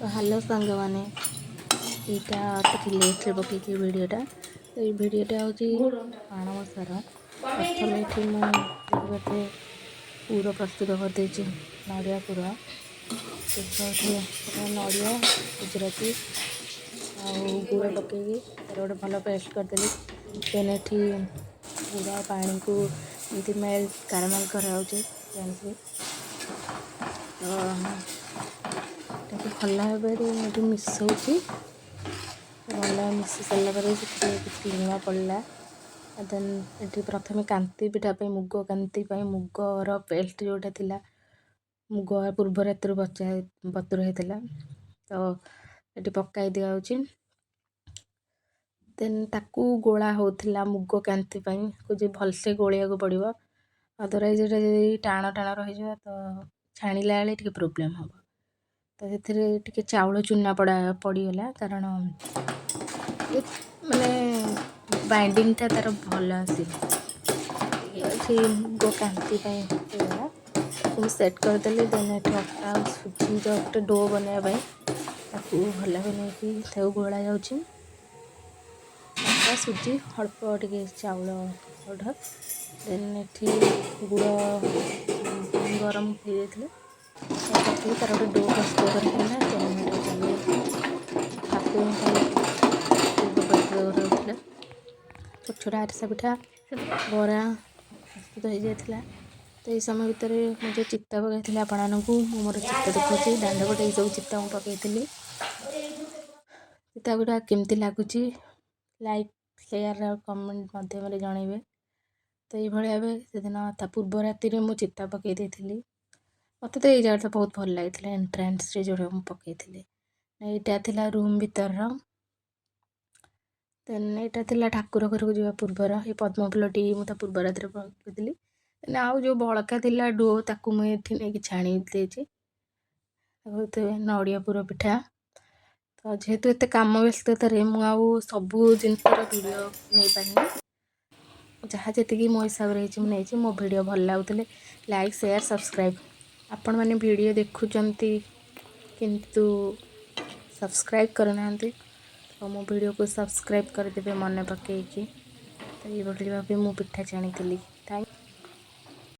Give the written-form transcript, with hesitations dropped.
ତ ହ୍ୟାଲୋ ସାଙ୍ଗମାନେ, ଏଇଟା ଟିକେ ଲେଟ୍ରେ ପକେଇଛି ଭିଡ଼ିଓଟା। ତ ଏଇ ଭିଡ଼ିଓଟା ହେଉଛି ମାଣବସାର। ପ୍ରଥମେ ଏଠି ମୁଁ ଦେଖିପାରୁଥିବେ ପୁର ପ୍ରସ୍ତୁତ କରିଦେଇଛି, ନଡ଼ିଆ ପୁର। ଦେଖିପାରୁଥିବେ, ପ୍ରଥମେ ନଡ଼ିଆ, ଗୁଜୁରାତି ଆଉ ଗୁଡ଼ ପକେଇକି ତାର ଗୋଟେ ଭଲ ପେଷ୍ଟ କରିଦେଲି। ଦେନ୍ ଏଠି ଗୁଡ଼ ଆଉ ପାଣିକୁ ଏମିତି ମେଲ୍ଟ କାରାମେଲ୍ କରାହେଉଛି, ଜାଣିଥିବେ ତ। ତାକୁ ଭଲ ଭାବରେ ମୁଁ ଏଠି ମିଶାଉଛି। ଭଲ ମିଶି ସାରିଲା ପରେ ସେଥିରେ କିଛି ଲୁଣ ପଡ଼ିଲା। ଦେନ୍ ଏଠି ପ୍ରଥମେ କାନ୍ତି ପିଠା ପାଇଁ, ମୁଗ କାନ୍ତି ପାଇଁ ମୁଗର ପେଷ୍ଟ ଯେଉଁଟା ଥିଲା, ମୁଗ ପୂର୍ବ ରାତିରୁ ବତୁରା ହେଇଥିଲା, ତ ଏଠି ପକାଇ ଦିଆହେଉଛି। ଦେନ୍ ତାକୁ ଗୋଳା ହେଉଥିଲା ମୁଗ କାନ୍ତି ପାଇଁ। ଯେ ଭଲସେ ଗୋଳେଇବାକୁ ପଡ଼ିବ, ଅଦରୱାଇଜ୍ ଏଇଟା ଯଦି ଟାଣ ଟାଣ ରହିଯିବ ତ ଛାଣିଲା ବେଳେ ଟିକେ ପ୍ରୋବ୍ଲେମ୍ ହେବ। ତ ସେଥିରେ ଟିକେ ଚାଉଳ ଚୁନା ପଡ଼ିଗଲା, କାରଣ ମାନେ ବାଇଣ୍ଡିଙ୍ଗଟା ତା'ର ଭଲ ଆସିବ। ଏଠି ମୁଗ କାନ୍ତି ପାଇଁ ହେଇଗଲା, ତାକୁ ମୁଁ ସେଟ୍ କରିଦେଲି। ଦେନ୍ ଏଠି ଅଟା ଆଉ ସୁଜିର ଗୋଟେ do ବନେଇବା ପାଇଁ ତାକୁ ଭଲ ଭାବେ ନେଇକି ତାକୁ ଗୋଳା ଯାଉଛି। ଅଟା, ସୁଜି, ଅଳ୍ପ ଟିକେ ଚାଉଳ ପାଉଡ଼ର। ଦେନ୍ ଏଠି ଗୁଡ଼ ଗରମ ହେଇଯାଇଥିଲା, ତାକୁ ପକେଇକି ତାର ଗୋଟେ do ପ୍ରସ୍ତୁତ କରାହେଲା। ଦେନ୍ ଏଇଟା ଚାଲିଲା ତାକୁ ପାଇଁ ପୁର ପ୍ରସ୍ତୁତ କରାହେଉଥିଲା। ଛୋଟ ଛୋଟ ଆରିସା ପିଠା, ବରା ପ୍ରସ୍ତୁତ ହେଇଯାଇଥିଲା। ତ ଏଇ ସମୟ ଭିତରେ ମୁଁ ଯେଉଁ ଚିତା ପକାଇଥିଲି ଆପଣମାନଙ୍କୁ, ମୁଁ ମୋର ଚିତା ଦେଖାଉଛି। ଦାଣ୍ଡ ପଟେ ଏଇସବୁ ଚିତା ମୁଁ ପକାଇଥିଲି। ଚିତା ଗୁଡ଼ା କେମିତି ଲାଗୁଛି, ଲାଇକ୍, ସେୟାର ଆଉ କମେଣ୍ଟ ମାଧ୍ୟମରେ ଜଣାଇବେ। ତ ଏଇଭଳି ଭାବେ ସେଦିନ ତା ପୂର୍ବ ରାତିରେ ମୁଁ ଚିତା ପକାଇ ଦେଇଥିଲି। ମୋତେ ତ ଏଇ ଜାଗାଟା ବହୁତ ଭଲ ଲାଗିଥିଲା, ଏଣ୍ଟ୍ରାନ୍ସରେ ଯେଉଁଟା ମୁଁ ପକାଇଥିଲି। ଏଇଟା ଥିଲା ରୁମ୍ ଭିତରର। ଦେନ୍ ଏଇଟା ଥିଲା ଠାକୁର ଘରକୁ ଯିବା ପୂର୍ବର। ଏଇ ପଦ୍ମ ଫୁଲଟି ମୁଁ ତା ପୂର୍ବ ରାତିରେ ପକାଇଥିଲି। ଦେନ୍ ଆଉ ଯେଉଁ ବଳକା ଥିଲା do, ତାକୁ ମୁଁ ଏଠି ନେଇକି ଛାଣି ଦେଇଛି। ନଡ଼ିଆ ପୁର ପିଠା। ତ ଯେହେତୁ ଏତେ କାମ ବ୍ୟସ୍ତତାରେ ମୁଁ ଆଉ ସବୁ ଜିନିଷର ଭିଡ଼ିଓ ନେଇପାରିନି, ଯାହା ଯେତିକି ମୋ ହିସାବରେ ହେଇଛି ମୁଁ ନେଇଛି। ମୋ ଭିଡ଼ିଓ ଭଲ ଲାଗୁଥିଲେ ଲାଇକ୍, ସେୟାର, ସବସ୍କ୍ରାଇବ୍। ଆପଣମାନେ ଭିଡ଼ିଓ ଦେଖୁଛନ୍ତି କିନ୍ତୁ ସବସ୍କ୍ରାଇବ୍ କରୁନାହାନ୍ତି, ତ ମୋ ଭିଡ଼ିଓକୁ ସବସ୍କ୍ରାଇବ୍ କରିଦେବେ ମନେ ପକାଇକି। ତ ଏଇଭଳି ଭାବେ ମୁଁ ପିଠା ଛାଣିଥିଲି।